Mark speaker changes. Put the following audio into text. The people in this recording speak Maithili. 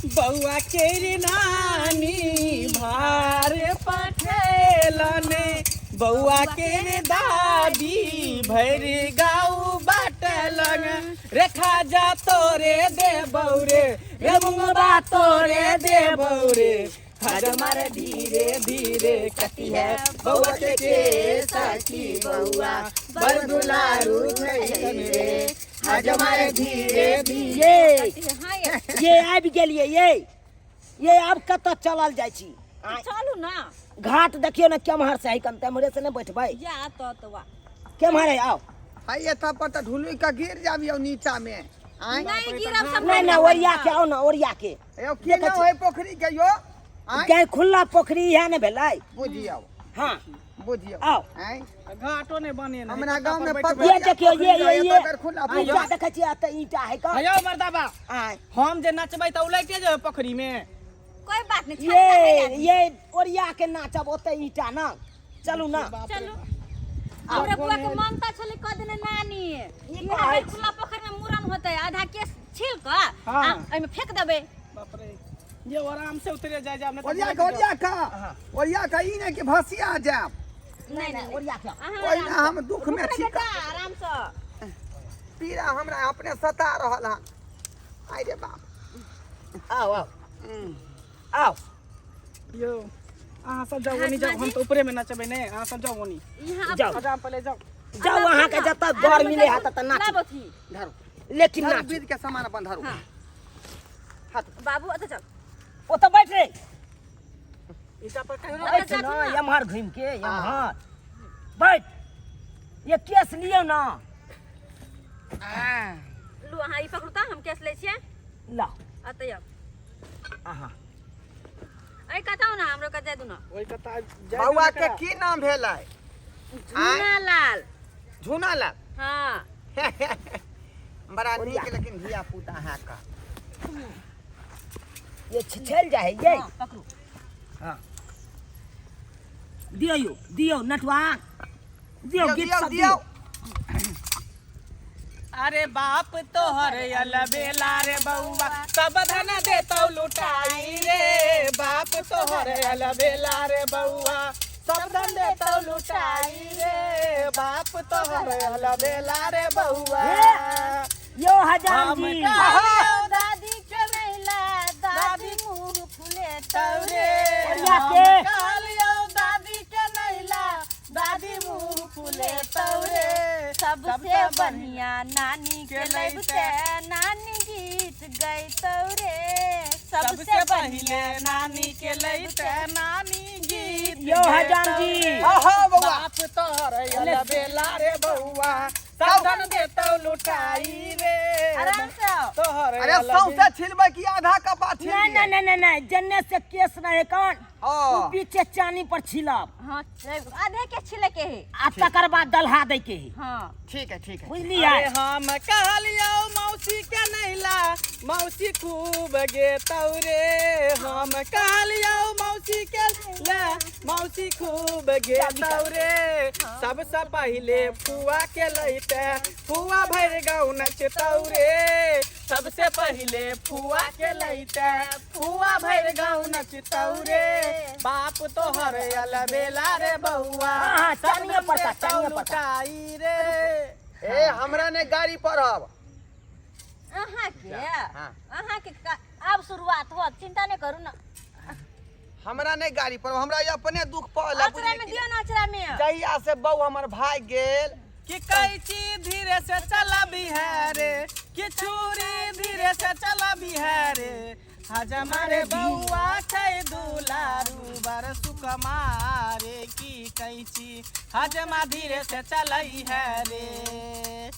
Speaker 1: बौआ के रे नानी भार पठेलन, बौआ के रे दादी भरि गाँव बाटलन। रे खाजा तोरे देबौ रे, रे मुंगबा तोरे देबौ रे, हजमर धीरे धीरे कटी है बौआ के केस की बौआ बड़ दुलारू छै रे, हजमर धीरे धीरे।
Speaker 2: ये
Speaker 3: हाँ ये
Speaker 2: ये आबि गेलियै ये आब कतऽ चलल जाइ छी? आँय,
Speaker 3: चलू ना।
Speaker 2: घाट देखियौ ने केम्हर से है, कन तेम्हरे से ने बैठबै।
Speaker 3: जा तो तो वा
Speaker 2: केम्हर है? आउ।
Speaker 4: हाय एतऽ पर तऽ ढुलुकि कऽ गिर जाबियौ नीचा मे। आँय
Speaker 3: नहीं गिरब सब।
Speaker 2: नहि नहि, ओरिया के आउ ने, ओरिया के।
Speaker 4: यौ की नाम है पोखरी के यौ? आँय
Speaker 2: गै खुला पोखरी इएह ने भेलै।
Speaker 4: बुझियौ।
Speaker 2: हाँ
Speaker 4: बुझियौ।
Speaker 2: आउ।
Speaker 4: आँय
Speaker 1: घाटो नहि बने ने।
Speaker 4: हमरा गाँव में
Speaker 2: ये देखियौ ये ये ये
Speaker 4: खुला
Speaker 2: ईंटा देखै छियै, एतऽ ईंटा है कऽ।
Speaker 1: हयौ मर्दाबा,
Speaker 2: आँय
Speaker 1: हम जे नचबै तऽ उलैटे जेबै पोखरी में।
Speaker 3: कोई बात नहीं।
Speaker 2: ये ये ओरिया के नाचब ओते ईंटा ना। चलू ना।
Speaker 3: चलू। हमरा बुआ के मानता छलै कह देने नानी
Speaker 2: ई
Speaker 3: इएह
Speaker 2: कहै
Speaker 3: बेर खुला पोखरि में मुड़न होतै, आधा केस छील कऽ
Speaker 1: हाँ।
Speaker 3: आ एहिमे फेंक देबै।
Speaker 1: बाप रे, ये आराम से उतरे जाय जाब।
Speaker 4: ओरिया के, ओरिया के, ओरिया के, ई नहि कि भसिया जायब।
Speaker 3: नहीं नहीं,
Speaker 2: ओरिया के।
Speaker 3: अहाँ
Speaker 4: ओहिना
Speaker 3: आराम
Speaker 4: हम दुख में
Speaker 3: रुक रे
Speaker 4: छी।
Speaker 3: बेटा, आराम से।
Speaker 4: पीड़ा हमरा अपने सता रहल हन। आइ रे बाप।
Speaker 2: आउ आउ आउ।
Speaker 1: यौ अहाँ सब जाउ ओनी जाउ, हम तऽ ऊपरे में नचबै ने, अहाँ सब जाउ ओनी।
Speaker 3: यहाँ
Speaker 2: जाउ।
Speaker 1: हजाम पहिले जाउ।
Speaker 2: जाउ, अहाँके जतऽ गौर मिले है ततऽ नाचू।
Speaker 3: लाबो थी।
Speaker 4: धरू।
Speaker 2: लेकिन
Speaker 4: धरू
Speaker 2: नाचू।
Speaker 4: बीज के सामान अपन धरू।
Speaker 3: हाँ।
Speaker 4: हाथ।
Speaker 3: बाबू ओतऽ चल।
Speaker 2: ओतऽ बैठ रे।
Speaker 1: ईटा पर कहियो
Speaker 2: बैठ ना, एम्हर घुमि के एम्हर बैठ। ये केस लियौ ना।
Speaker 3: लू अहाँ ई पकड़ू तऽ हम केस लै छियै।
Speaker 2: लाउ।
Speaker 3: अतऽ आउ।
Speaker 2: अहाँ
Speaker 3: अइ कतौ ना हमरो के जाय दू ना।
Speaker 1: ओहि कता जाय।
Speaker 4: बौआ के की नाम भेलै?
Speaker 3: झूना लाल।
Speaker 4: झूना लाल।
Speaker 3: हाँ।
Speaker 4: बड़ा नीक, लेकिन धिया पुता अहाँ का
Speaker 2: ये छिछल जाए ये।
Speaker 3: हाँ, पकड़ू।
Speaker 2: हाँ दियौ यौ, दियौ नटुआ दियौ।
Speaker 4: दियौ,
Speaker 2: गीत
Speaker 4: दियौ,
Speaker 2: सब
Speaker 4: दियौ।
Speaker 2: दियौ।
Speaker 1: अरे बाप तोहर अलबेला रे बउआ, सब धन देतौ लुटाई रे। बाप तोहर अलबेला रे बउआ, सब धन देतौ लुटाई रे। बाप तोहर अलबेला रे बउआ।
Speaker 2: यो हजाम
Speaker 1: हम
Speaker 2: जी।
Speaker 1: कहलियौ
Speaker 3: दादी के नैला दादी मुँह फुले
Speaker 1: तौरे।
Speaker 2: ओरिया
Speaker 1: हम
Speaker 2: के।
Speaker 1: कहलियौ दादी के नैला दादी मुँह फुले तौरे।
Speaker 3: सबसे बढ़िया नानी के लैबते नानी गीत गैतौ रे।
Speaker 1: सबसे पहिले नानी के लैते नानी गीत
Speaker 2: यो हजाम जी।
Speaker 4: हाँ हाँ बौआ।
Speaker 1: बाप तोहर अलबेला रे बउआ, सब धन देतौ लुटाई रे।
Speaker 3: आराम से आओ।
Speaker 1: तोहर
Speaker 4: अरे
Speaker 1: अलबेला-
Speaker 4: सौंसे छिलबै कि आधा कपा
Speaker 2: नहीं नहीं
Speaker 4: छिलियै?
Speaker 2: नहीं नहीं नहीं, जन्ने से केस रहे कौन
Speaker 4: हाँ।
Speaker 2: उ पीछे चानी पर छिलब।
Speaker 3: हाँ, आधे के छिले के है।
Speaker 2: आ तकर बाद दलहा दै के है।
Speaker 3: हाँ।
Speaker 4: ठीक है, ठीक है।
Speaker 2: बुझलियै?
Speaker 1: अरे हम कहलियौ मौसी के नैला मौसी खूब गेतौ रे। हम कहलियौ मौसी के ले मौसी खूब गेतौ रे। सबसे पहिले फुआ के लैते फुआ भरि गाँव नचतौ रे। सबसे पहिले फुआ के लैते फुआ भरि गाँव नचतौ रे। बाप तोहर अलबेला रे बउआ,
Speaker 2: हाँ, हाँ,
Speaker 1: सब
Speaker 2: चानिये
Speaker 1: धन
Speaker 2: पर का,
Speaker 1: देतौ
Speaker 2: चानिये पर का।
Speaker 1: लुटाई रे।
Speaker 4: ए हमरा ने गाड़ी पढ़ब।
Speaker 3: अहाँ के
Speaker 4: हाँ।
Speaker 3: अहाँ के आब शुरुआत होत, चिंता नहीं करू ना।
Speaker 4: हमरा नहीं गाड़ी पढ़ब, हमरा ई अपने दुख पड़ल है,
Speaker 3: अचरा में
Speaker 4: बुझलियै कि
Speaker 3: दियो ना, अचरा में।
Speaker 4: जहिया से बहू हमर भाग गेल
Speaker 1: कि कैची धीरे से चलबी है रे, कि छुरी धीरे से चलबी है रे। हजमारे बउआ छै दुलारू बर सुकमारे, की कैची हजमा धीरे से चलै है रे।